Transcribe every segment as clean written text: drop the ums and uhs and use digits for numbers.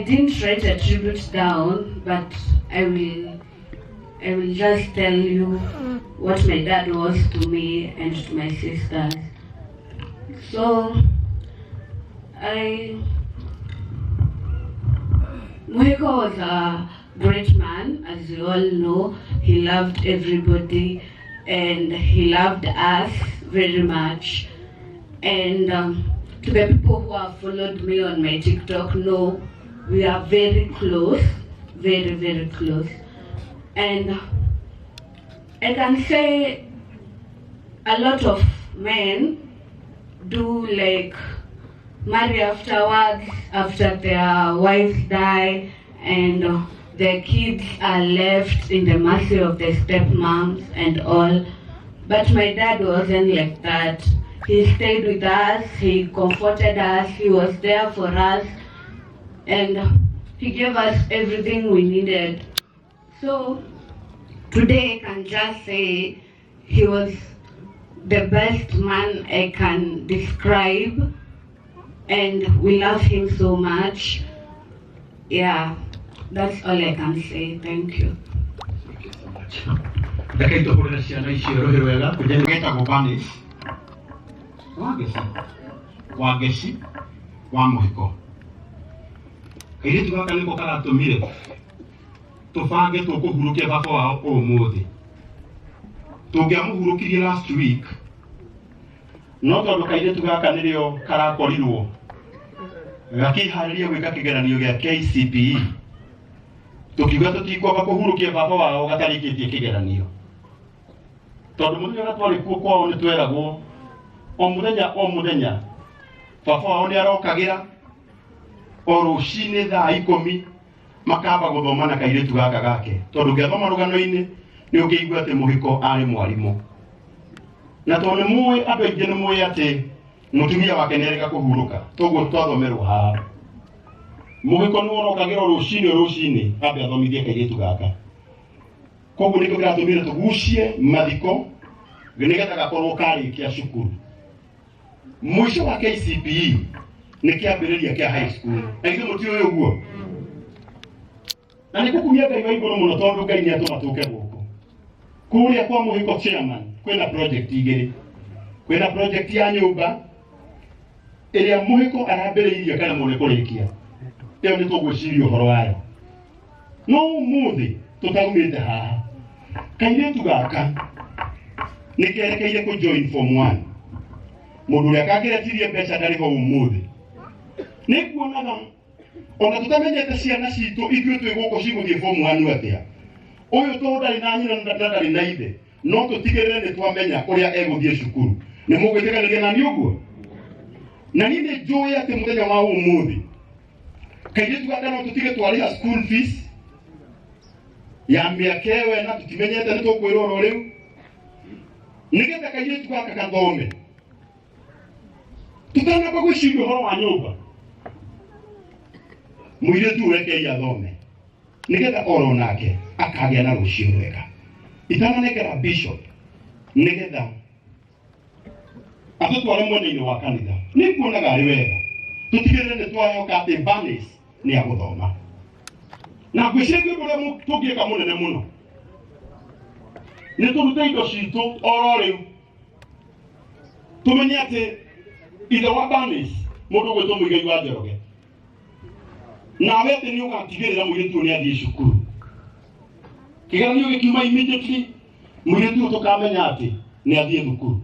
I didn't write a tribute down, but I will just tell you what my dad was to me and to my sisters. So I Muhiko was a great man, as you all know. He loved everybody and he loved us very much. And to the people who have followed me on my TikTok know we are very close, very, very close. And I can say a lot of men do like marry afterwards, after their wives die and their kids are left in the mercy of the stepmoms and all. But my dad wasn't like that. He stayed with us, he comforted us, he was there for us, and he gave us everything we needed. So today I can just say he was the best man I can describe, and we love him so much. Yeah, that's all I can say. Thank you. Thank you so much. Reke tũhũrĩre ciana icio rũhĩ rwega getagwo Bernice Wangeci, Wangeci wa Mũhiko. Kairĩtu gaka nĩko karatũmire tũbange tũkũhurũkia baba wao ũmũthĩ. Tũngĩamũhurũkirie last week, no tondũ kairĩtu gaka nĩrĩo karakorirwo gakĩharĩria gwĩka kĩgeranio gĩa KCPE, tũkiuga tũtikwamba kũhurũkia baba wao gatarĩkĩtie kĩgeranio, tondũ mũthenya ũrĩa twarĩ kuo kwao nĩ tweragwo o mũthenya o mũthenya baba wao nĩ arokagĩra o rũcinĩ thaa 10 makamba gũthoma na kairĩtu gaka gake, tondũ ũngĩathoma rũgano-inĩ nĩ ũkĩigua atĩ Mũhiko arĩ mwarimũ, na tondũ nĩ mũĩ andũ aingĩ nĩ mũĩ atĩ mũtumia wake nĩ arĩga kũhurũka, toguo twathomerwo haha Mũhiko nĩ worokagĩra o rũcinĩ o rũcinĩ ambe athomithie kairĩtu gaka. Koguo nĩkĩo kĩratũmire tũgucie mathiko nĩgetha gakorwo karĩkia cukuru. Mũico wa KCPE nĩ kĩambĩrĩria kĩa high school, na ithuĩ mũtiũĩ ũguo, na nĩ gũkumia Ngai wa igũrũ mũno tondũ Ngai nĩ atũma tũke gũkũ kũrĩa kwa Mũhiko. Chairman, kwĩna project igĩrĩ. Kwĩna project ya nyũmba ĩrĩa Mũhiko arambĩrĩirie kana mũne kũrĩkia, ĩyo nĩ tũgwĩciria ũhoro wayo. No ũmũthĩ tũtaumĩte haha, kairĩtu gaka nĩ kerekeire kũ join form 1. Mũndũ ũrĩa kangĩretirie mbeca ndarĩ ho ũmũthĩ. Nĩ kuonaga ona tũtamenyete ciana citũ ithuĩ twĩ gũkũ cigũthiĩ form 1 atĩa. Ũyũ tondũ ndarĩ na nyina na ndarĩ na ithe, no tũtigĩrĩre nĩ twamenya ũrĩa egũthiĩ cukuru. Nĩ mũgwĩtĩkanĩria na niĩ ũguo? Na niĩ nĩ njũĩ atĩ mũthenya wa ũmũthĩ kairĩtu gaka no tũtige twarĩha school fees ya mĩaka ĩyo ĩna tũtimenyete, nĩ tũkwĩrwo oro rĩu, nĩgetha kairĩtu gaka gathome. Tũtanamba gwĩciria ũhoro wa nyũmba, mũirĩtu ũyũ rekei athome nĩgetha oro nake akagĩa na rũciũ rwega. Itananengera bishop nĩgetha atũtware mwena-inĩ wa kanitha, nĩ kuonaga arĩ wega tũtigĩrĩre nĩ twahoka atĩ Bernice nĩ agũthoma, na ngwĩciria ũndũ ũrĩa tũngĩka mũnene mũno nĩ tũrute indo citũ oro rĩu, tũmenye atĩ ithe wa Bernice, mũndũ ũgwĩtwo Mũigai wa Njoroge, nawe atĩ nĩ ũgatigĩrĩra mũirĩtu ũyũ nĩ athiĩ cukuru. Kĩgeranio gĩkiuma immediately, mũirĩtu ũyũ tũkamenya atĩ nĩ athiĩ thukuru.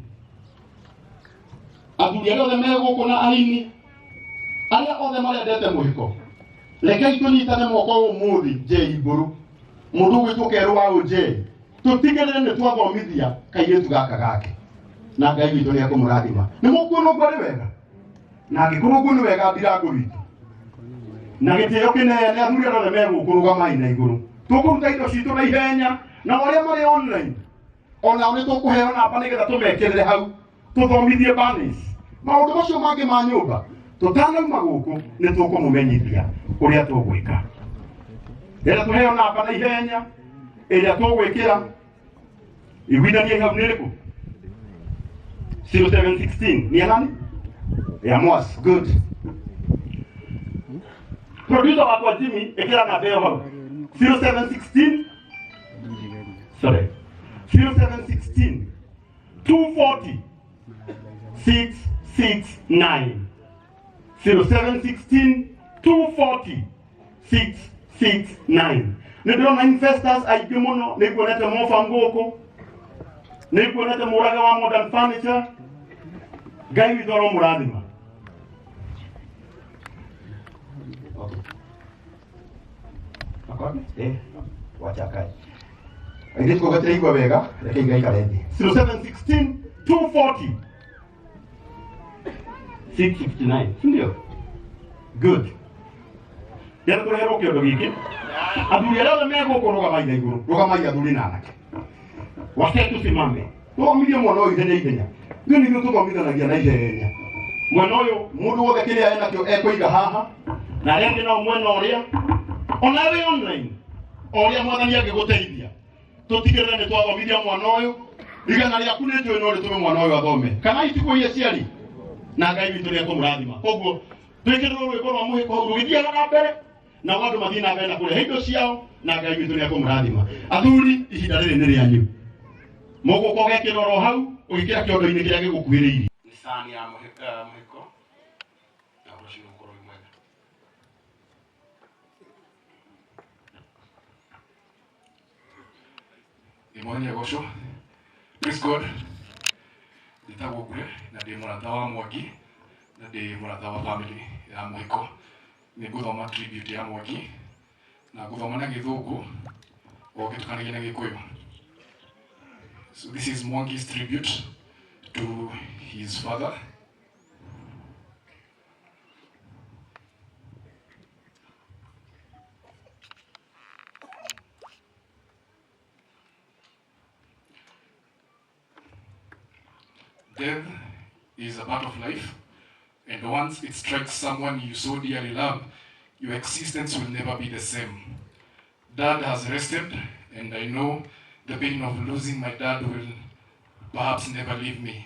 Athuri arĩa othe me gũkũ na aini arĩa othe marendete Mũhiko, rekei tũnyitane moko ũmũthĩ. Njei mbũrũ mũndũ ũgwĩtwo Kerũ wa ũnjei, tũtigĩrĩre nĩ twathomithia kairĩtu gaka gake, na Ngai witũ nĩ ekũmũrathima. Nĩ mũkuona ũguo arĩ wega? Na angĩkorwo ũguo nĩ wega, ndirangũ witũ na gĩtĩo kĩnene, athuri arĩa othe me gũkũ, rũgamai na igũrũ. Tũkũruta indo citũ na ihenya, na arĩa marĩ online onao nĩ tũkũheo namba nĩgetha tũmekĩrĩre hau tũthomithie Bernice. Maũndũ macio mangĩ ma nyũmba, tũtanauma gũkũ nĩ tũkũmũmenyithia ũrĩa tũgwĩka. Rĩrĩa tũheo namba na ihenya ĩrĩa tũgwĩkĩra iguithanie hau nĩ ĩrĩkũ? 0716 ni ya nani? Ya Mwas. Good. Producer wakwa Jimmy, ĩkĩra namba ĩyo hau. 0716, sorry, 0716 240 669, 0716 240 669. Nĩ ndĩrona investors aingĩ mũno, nĩ nguonete Mofam gũkũ, nĩ nguonete Mũrage wa Modern Furniture. Ngai witũ aromũrathima. Okay. Akwambia? Eh, wacha akae. Airĩtu kau gatiraigua wega, reke igaikare thĩ. 0716 240 669, si ndio? Good. Rĩrĩa tũreherwo kĩondo gĩkĩ, athuri arĩa othe me gũkũ, rũgamai na igũrũ, rũgamai athuri na anake. Wase tusimame. Tũthomithie mwana ũyũ ihenya ihenya. Ithuĩ nithuĩ tũthomithanagia na ihenya. Mwena ũyũ Mũndũ wothe kĩrĩa enakĩo ekũiga haha. Na arĩa angĩ nao mwena ũrĩa, ona wĩ online, o ũrĩa Mwathani angĩgũteithia, tũtigĩrĩre nĩ twathomithia mwana ũyũ. Igana rĩaku nĩ njũĩ no rĩtũme mwana ũyũ athome. Kana itikũi aciari, na Ngai witũ nĩ ekũmũrathima. Koguo twĩkĩrĩrwo rwĩmbo rwa mũhĩko hau rũgĩthiaga na mbere, nao andũ mathiĩ na mbere na kũrehe indo ciao, na Ngai witũ nĩ ekũmũrathima. Athuri, ihinda rĩrĩ nĩ rĩanyu. Mũgũka ũgekĩra oro hau, ũgĩkĩra kĩondo-inĩ kĩrĩa gĩgũkuhĩrĩirie. Nĩ cani ya mũhĩko na ũhoro ũcio ũgũkorwo wĩ mwega. Mwathani agocwo. Praise God. Njĩtagwo Ngure na ndĩ mũrata wa Mwangi na ndĩ mũrata wa family ya mũhĩko. Nĩ ngũthoma tribute ya Mwangi na ngũthoma na Gĩthũngũ o ngĩtukanagia na Gĩkũyũ. So this is Mwangi's tribute to his father. Death is a part of life, and once it strikes someone you so dearly love, your existence will never be the same. Dad has rested, and I know the pain of losing my dad will perhaps never leave me,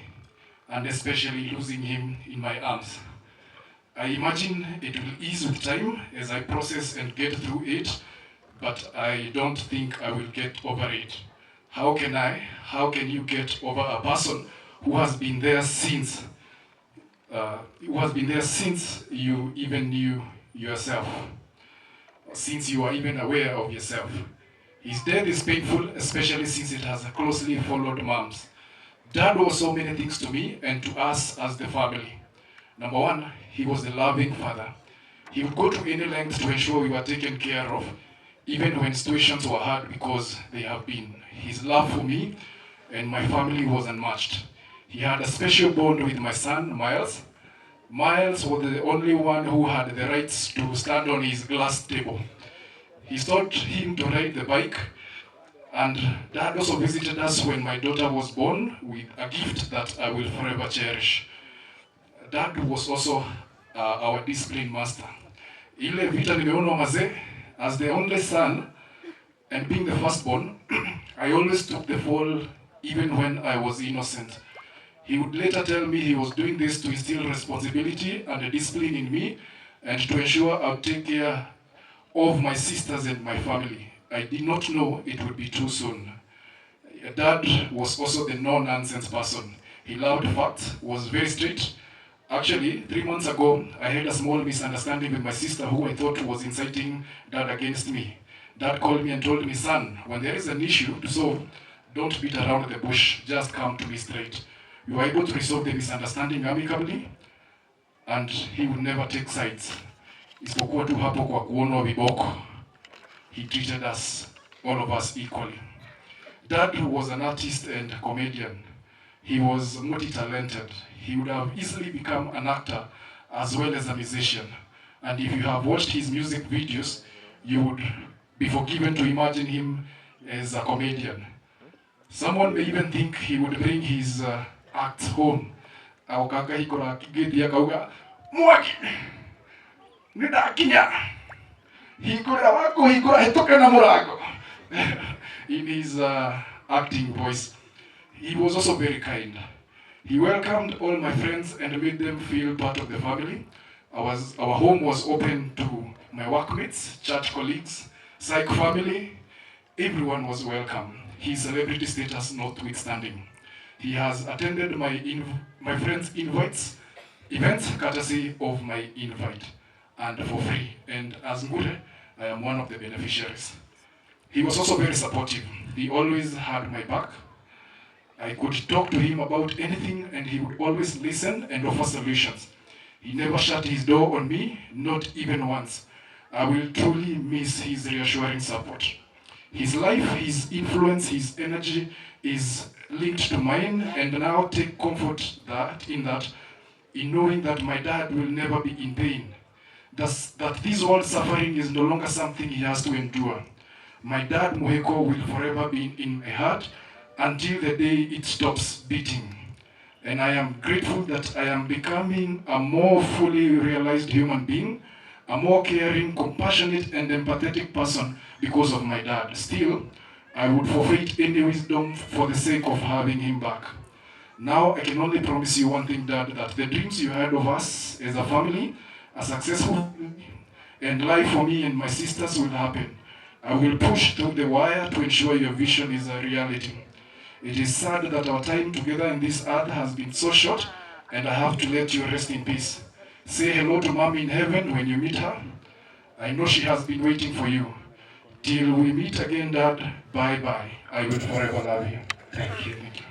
and especially losing him in my arms. I imagine it will ease with time as I process and get through it, but I don't think I will get over it. How can I? How can you get over a person who has been there since, who has been there since you even knew yourself, since you are even aware of yourself? His death is painful, especially since it has closely followed mom's. Dad was so many things to me and to us as the family. Number one, he was a loving father. He would go to any length to ensure we were taken care of, even when situations were hard, because they have been. His love for me and my family was unmatched. He had a special bond with my son, Miles. Miles was the only one who had the rights to stand on his glass table. He taught him to ride the bike, and Dad also visited us when my daughter was born with a gift that I will forever cherish. Dad was also our discipline master. Ile vita nimeona mazee, as the only son and being the firstborn, I always took the fall even when I was innocent. He would later tell me he was doing this to instill responsibility and a discipline in me and to ensure I would take care of my sisters and my family. I did not know it would be too soon. Dad was also the no-nonsense person. He loved facts, was very straight. Actually, 3 months ago, I had a small misunderstanding with my sister who I thought was inciting Dad against me. Dad called me and told me, "Son, when there is an issue to solve, don't beat around the bush, just come to me straight." We were able to resolve the misunderstanding amicably, and he would never take sides. Isipokuwa tu hapo kwa kuonwa viboko. He treated us, all of us, equally. Dad was an artist and comedian. He was multi-talented. He would have easily become an actor as well as a musician. And if you have watched his music videos, you would be forgiven to imagine him as a comedian. Someone may even think he would bring his act home. Agoka akahingũra gate akauga, "Mwangi, nĩ ndakinya, hingũrĩra wakũhingũra hĩtũke na mũrango," in his acting voice. He was also very kind. He welcomed all my friends and made them feel part of the family. Our home was open to my workmates, church colleagues, psych family. Everyone was welcome, his celebrity status notwithstanding. He has attended my friends' events courtesy of my invite, and for free. And as Ngure, I am one of the beneficiaries. He was also very supportive. He always had my back. I could talk to him about anything and he would always listen and offer solutions. He never shut his door on me, not even once. I will truly miss his reassuring support. His life, his influence, his energy is linked to mine, and now take comfort in knowing that my dad will never be in pain. That this world suffering is no longer something he has to endure. My dad, Muheko, will forever be in my heart until the day it stops beating. And I am grateful that I am becoming a more fully realized human being, a more caring, compassionate, and empathetic person because of my dad. Still, I would forfeit any wisdom for the sake of having him back. Now I can only promise you one thing, Dad, that the dreams you had of us as a family, a successful family, and life for me and my sisters will happen. I will push through the wire to ensure your vision is a reality. It is sad that our time together in this earth has been so short, and I have to let you rest in peace. Say hello to Mommy in heaven when you meet her. I know she has been waiting for you. Till we meet again, Dad, bye-bye. I will forever love you. Thank you. Thank you.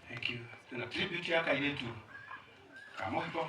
Thank you. Tuna tribute ya kairĩtu ka Mũhiko.